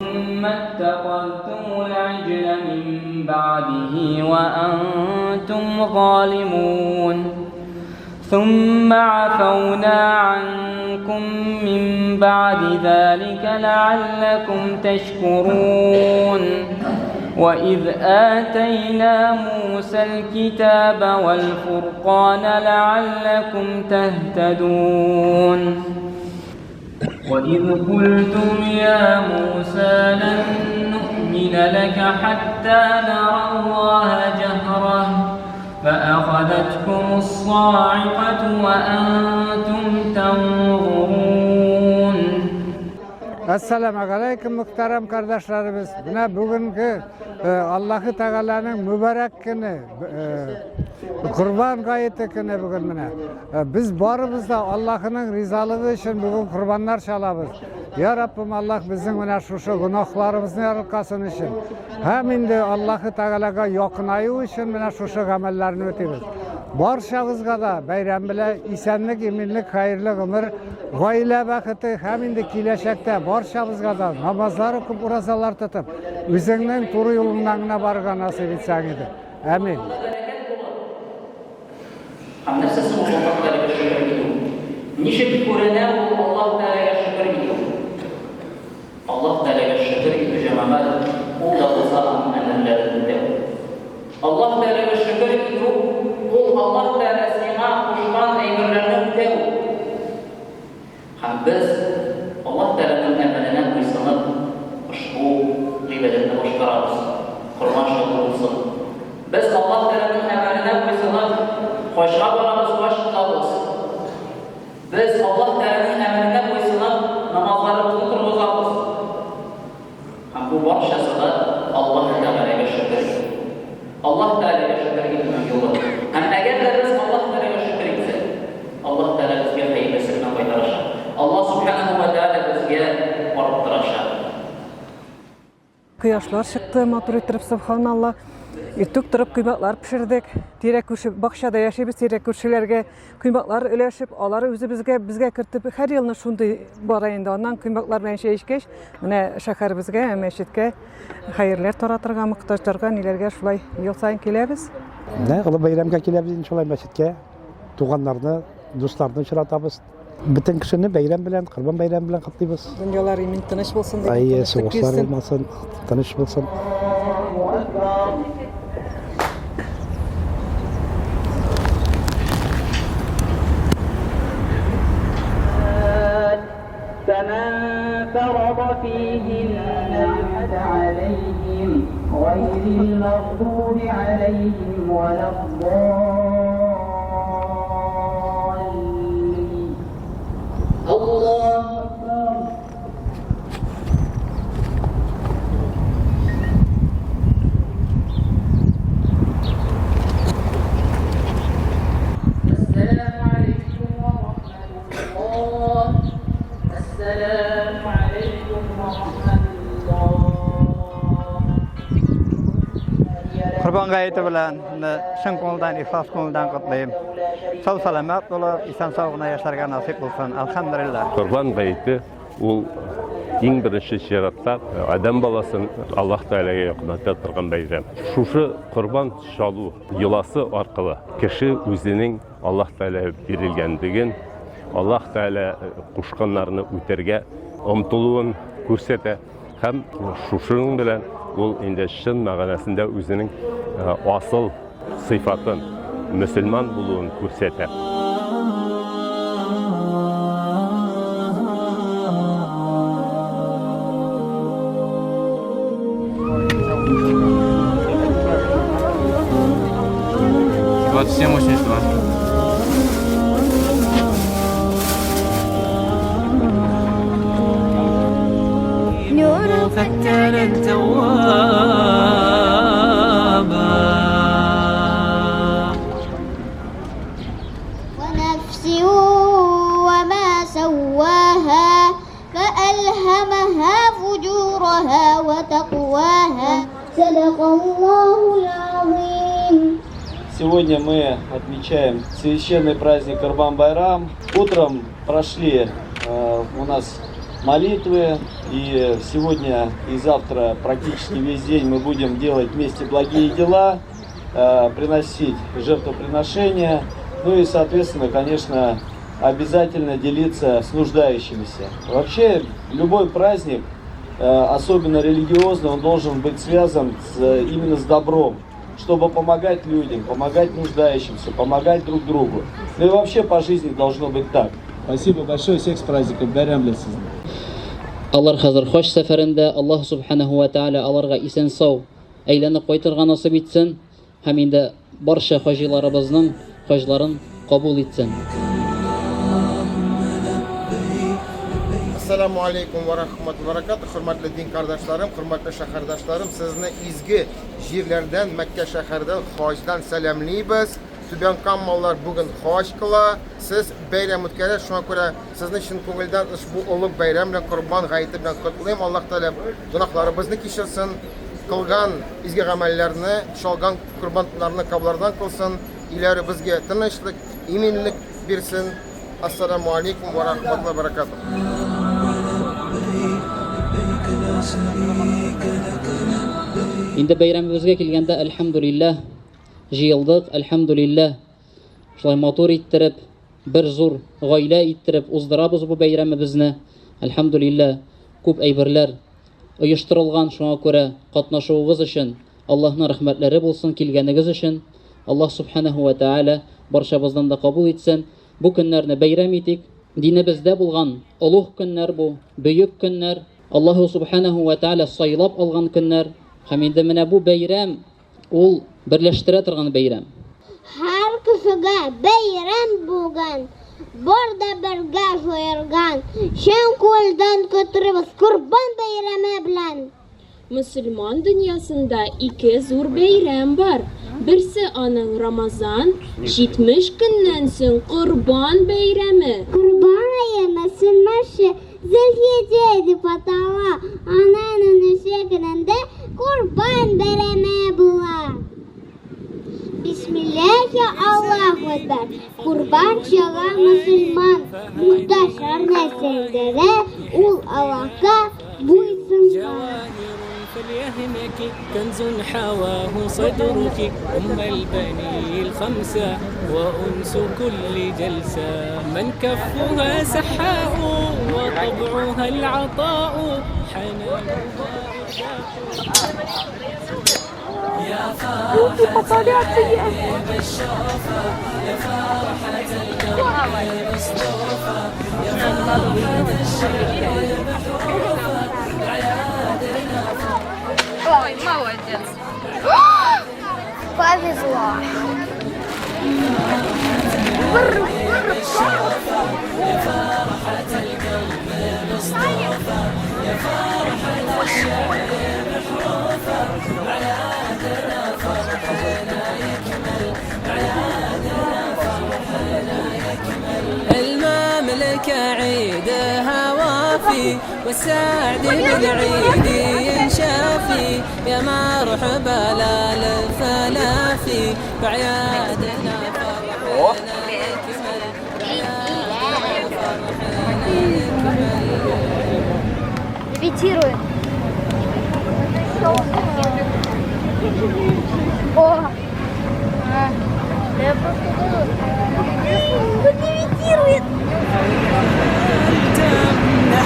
ثم اتخذتم العجل من بعده وأنتم ظالمون ثم عفونا عنكم من بعد ذلك لعلكم تشكرون وإذ آتينا موسى الكتاب والفرقان لعلكم تهتدون وإذ قلتم يا موسى لن نؤمن لك حتى نرى الله جهرة فأخذتكم الصاعقة وأنتم تنظرون. Әссәламә галәйкем, мөхтәрәм кардәшләребез. Менә бүгенге Аллаһы Тәгаләнең мөбарәк көне, Корбан гаете көне бүген менә. Без барыбыз да Аллаһының ризалыгы өчен бүген корбаннар чалабыз. Я Раббым Аллаһ, безнең менә шушы гөнаһларыбызны ярылкасын өчен һәм инде Аллаһы Тәгаләгә якынаю өчен менә шушы гамәлләрне үтибез. Барчагызга да бәйрәм белән исәнлек, иминлек, хәерле гомер, гаилә бәхете һәм инде киләчәктә барчабызга да намазлар укып, уразалар тотып, үзеңнең туры юлыңнан гына барырга насыйп итсәң иде. Әмин. Һәм нәрсә соң ул Аллаһ Тәгаләгә шөкер итү? Ничек күренә ул Аллаһ Тәгаләгә шөкер итү? Аллаһ Тәгаләгә шөкер итү, җәмәгать, ул да булса аның әмерләрен үтәү. Аллаһ Тәгаләгә шөкер итү, ул Аллаһ Тәгалә сиңа кушкан әйберләрне үтәү. Һәм без, Аллаһ Тәгаләнең әмеренә буйсынып, ошбу гыйбадәтне башкарабыз, корбан чалу булсын. Без, Аллаһ Тәгаләнең әмеренә буйсынып, хаҗга барабыз, хаҗ кылабыз. Без, Аллаһ Тәгаләнең әмеренә буйсынып, намазларыбызны торгызабыз. Һәм бу барчасы да Аллаһ Тәгаләгә шөкер итү. Аллаһ Тәгаләгә шөкер итүнең юлы. Һәм әгәр дә без Аллаһ Тәгаләгә шөкер итсәк, Аллаһ Тәгалә безгә хәерлесе белән кайтарачак. Аллаһ Сүбхәнәһү вә Тәгалә безгә арттырачак. Кояшлар чыкты матур иттереп, сөбханалла. Иртүк торып коймаклар пешердек. Тирә күрше бакчада яшибез, тирә күршеләргә Коймаклар өләшеп, алар үзебезгә, безгә кертеп, һәр елны шундый бара инде. Аннан коймаклар белән чәй эчкәч, менә шәһәребезгә, мәчеткә хәерләр таратырга, мохтаҗларга, ниләргә шулай ел саен киләбез. Менә олы бәйрәмгә киләбез инде шулай мәчеткә. Туганнарны, дусларны очратабыз. Бөтен кешене бәйрәм белән, Корбан бәйрәме белән котлыйбыз. Дөньялар имин, тыныч булсын дип. Әйе, сугышлар булмасын, тыныч булсын. فمن فرض فيهن عليهم غير المغضوب عليهم ولا الضالين الله أكبر. السلام عليكم ورحمة الله. السلام عليكم ورحمة الله. Корбан гаете белән чын күңелдән, ихлас күңелдән котлыйм. Сау сәламәт булып, исән сау гына яшәргә насыйп булсын. Әлхәмдүлилләһ. Корбан гаете ул иң беренче чиратта адәм баласын Аллаһ Тәгаләгә якынайта торган бәйрәм. Шушы корбан чалу йоласы аркылы кеше үзенең Аллаһ Тәгалә бирелгәнлеген, Аллаһ Тәгалә кушканнарны үтәргә омтылуын күрсәтә һәм шушының белән ул инде чын мәгънәсендә үзенең асыл сыйфатын, мөселман булуын күрсәтә. 27,82. نور فتانا توابا. ونفس وما سواها فألهمها فجورها وتقواها. صدق الله العظيم. Сегодня мы отмечаем священный праздник Курбан-Байрам. Утром прошли у нас молитвы. И сегодня и завтра практически весь день мы будем делать вместе благие дела, приносить жертвоприношения. Ну и, соответственно, конечно, обязательно делиться с нуждающимися. Вообще, любой праздник, особенно религиозный, он должен быть связан именно с добром, чтобы помогать людям, помогать нуждающимся, помогать друг другу. Ну и вообще по жизни должно быть так. Спасибо большое, всех с праздником. Бәйрәм белән сезне. Алар хәзер хаҗ сәфәрендә, Аллаһ Субханаһу ва Тааля аларга исән-сау әйләнеп кайтырга насыйп итсен һәм инде барча хаҗиларыбызның хаҗларын кабул итсен. Ассаламу алейкум ва рахматуллахи ва баракатух, хөрмәтле дин кардәшләрем, хөрмәтле шәһәрдәшләрем, сезне изге җирләрдән, Мәккә шәһәрдән, хаҗдан сәламлибез. Түбән Камалылар бүген хаҗ кыла. Сез бәйрәм үткәрәсез, шуңа күрә сезне чын күңелдән ошбу олуг бәйрәм белән, Корбан гаете белән котлыйм. Аллаһ Тәгалә гөнаһларыбызны кичерсен, кылган изге гамәлләрне, чалган корбаннарны кабуллардан кылсын, өйләребезгә тынычлык, иминлек бирсен. Ассаламу алейкум ва рахматуллахи ва баракатух. Инде бәйрәмебезгә килгәндә, әлхәмдүлилләһ, җыелдык, әлхәмдүлилләһ, шулай матур иттереп, бер зур гаилә иттереп уздырабыз бу бәйрәмебезне. Әлхәмдүлилләһ, күп әйберләр оештырылган, шуңа күрә катнашуыгыз өчен Аллаһның рәхмәтләре булсын, килгәнегез өчен. Аллаһ Субханаһу ва Тааля барчабыздан да кабул итсен. Бу көннәрне бәйрәм итик. Динебездә булган олуг көннәр бу, бөек көннәр. Аллаһу Субханаһу ва Тааля сайлап алган көннәр. Һәм инде менә бу бәйрәм ул берләштерә торган бәйрәм. Һәр кешегә бәйрәм бүген, бар да бергә җыелган. Чын күңелдән котлыйбыз Корбан бәйрәме белән! Мөселман дөньясында ике зур бәйрәм бар. Берсе аның Рамазан, 70 көннән соң Корбан бәйрәме. Корбан ае мөселманча Зөлхиҗә дип атала, аның унынчы көнендә Корбан бәйрәме була. Бисмилләһи Аллаһу әкбәр. Корбан чала мөселман, мохтаҗларны сөендерә, ул Аллаһка буйсынган. فليهمك كنز حواه صدرك أم البني الخمسة وأنس كل جلسة من كفها سحاء وطبعها العطاء حنانها Ой, молодец. Повезло. المملكة عيدها وافي والسعد بالعيد ينشافي يا مرحبا لا للفلافي بعيادنا فرحنا يكمل Левитируем. О! Я просто Он левитирует!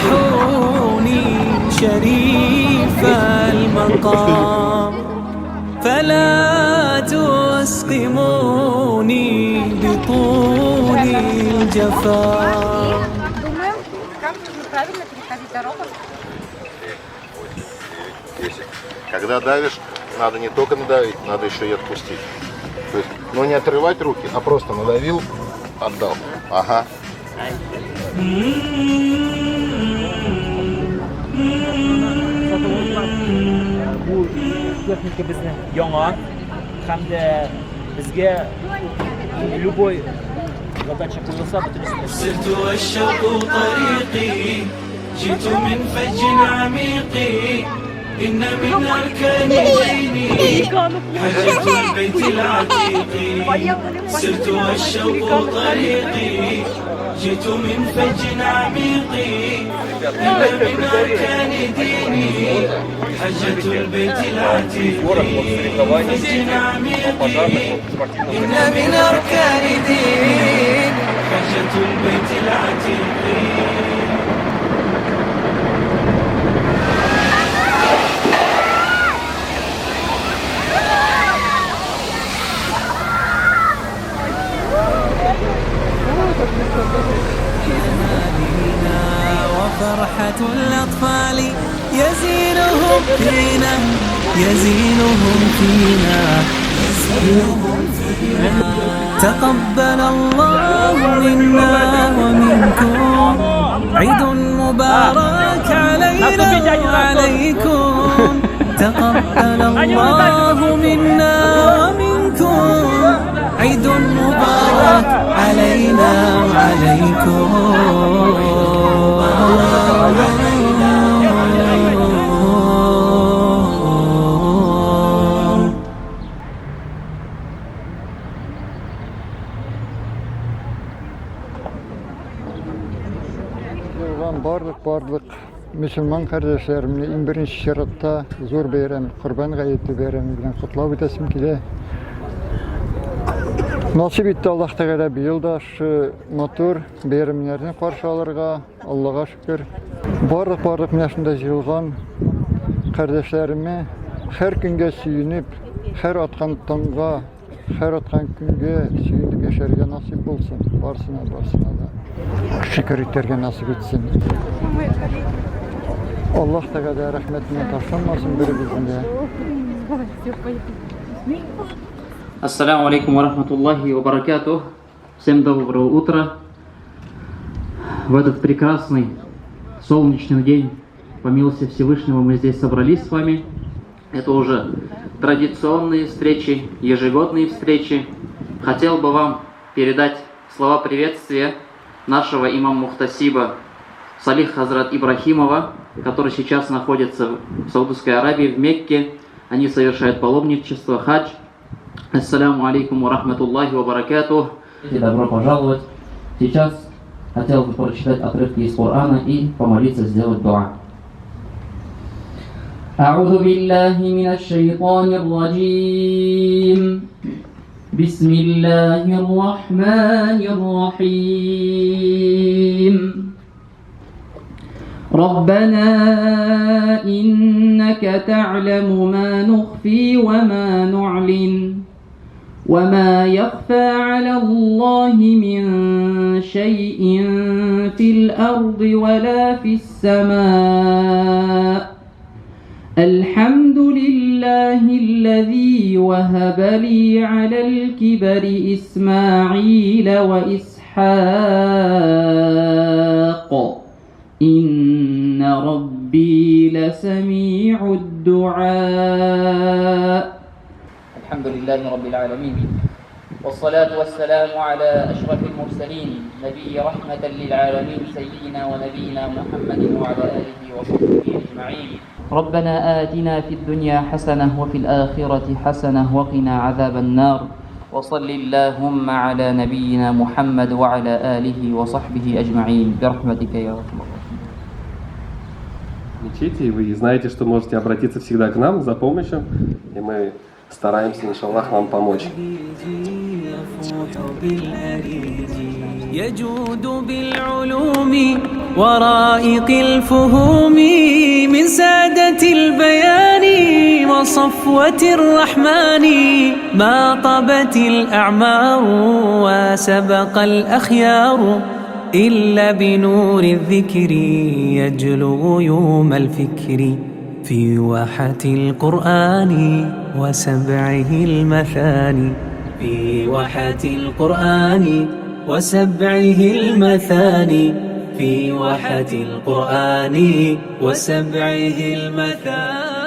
تمنحوني شريف المقام فلا تسقموني بطول الجفا Думаем, как нужно правильно переходить дорогу. 10. Когда давишь, надо не только надавить, надо еще и отпустить. То есть, ну не отрывать руки, а просто надавил, отдал. Ага. Бу техника безнең яңа һәм дә безгә любой задача куелса бөтенесен سرت والشوق طريقي جئت من فج عميق وفرحة الأطفال يزينهم فينا يزينهم فينا يزينهم فينا تقبل الله منا ومنكم عيد مبارك علينا وعليكم تقبل الله منا ومنكم عيد مبارك علينا وعليكم Җыелган барлык барлык мөселман кардәшләремне иң беренче чиратта зур бәйрәм Корбан гаете бәйрәме белән котлап үтәсем килә. Насыйп итте Аллаһ Тәгалә быел да шушы матур бәйрәмнәрне каршы алырга, Аллага шөкер. Барлык барлык менә шунда җыелган кардәшләремә һәр көнгә сөенеп, һәр аткан таңга Һәр аткан көнгә сөенеп яшәргә насыйп булсын. Барсына, барсына да. Шөкер итәргә насыйп итсен. Аллаһ Тәгалә рәхмәтенә ташламасын беребезне дә. Ассаламу алейкум ва рахматуллахи ва баракатух. Всем доброго утра. В этот прекрасный солнечный день, по милости Всевышнего, мы здесь собрались с вами. Это уже традиционные встречи, ежегодные встречи. Хотел бы вам передать слова приветствия нашего имама Мухтасиба Салих Хазрат Ибрахимова, который сейчас находится в Саудовской Аравии, в Мекке. Они совершают паломничество, хадж. Ассаляму алейкум ва рахматуллахи ва баракатух. Добро пожаловать. Сейчас хотел бы прочитать отрывки из Корана и помолиться, сделать дуа. أعوذ بالله من الشيطان الرجيم بسم الله الرحمن الرحيم ربنا إنك تعلم ما نخفي وما نعلن وما يخفى على الله من شيء في الأرض ولا في السماء الحمد لله الذي وهب لي على الكبر إسماعيل وإسحاق إن ربي لسميع الدعاء الحمد لله رب العالمين والصلاة والسلام على أشرف المرسلين نبي رحمة للعالمين سيدنا ونبينا محمد وعلى آله وصحبه أجمعين ربنا آتنا في الدنيا حسنة وفي الآخرة حسنة وقنا عذاب النار وصل اللهم على نبينا محمد وعلى آله وصحبه أجمعين برحمتك يا أرحم الراحمين Мечети, вы знаете, что можете обратиться всегда к нам за помощью, и мы стараемся, иншаллах, вам помочь. يجود بالعلوم ورائق الفهوم من سادة البيان وصفوة الرحمن ما طابت الأعمار وسبق الأخيار إلا بنور الذكر يجلو غيوم الفكر في واحة القرآن وسبعه المثاني في واحة القرآن وسبعه المثاني في واحة القرآن وسبعه المثاني.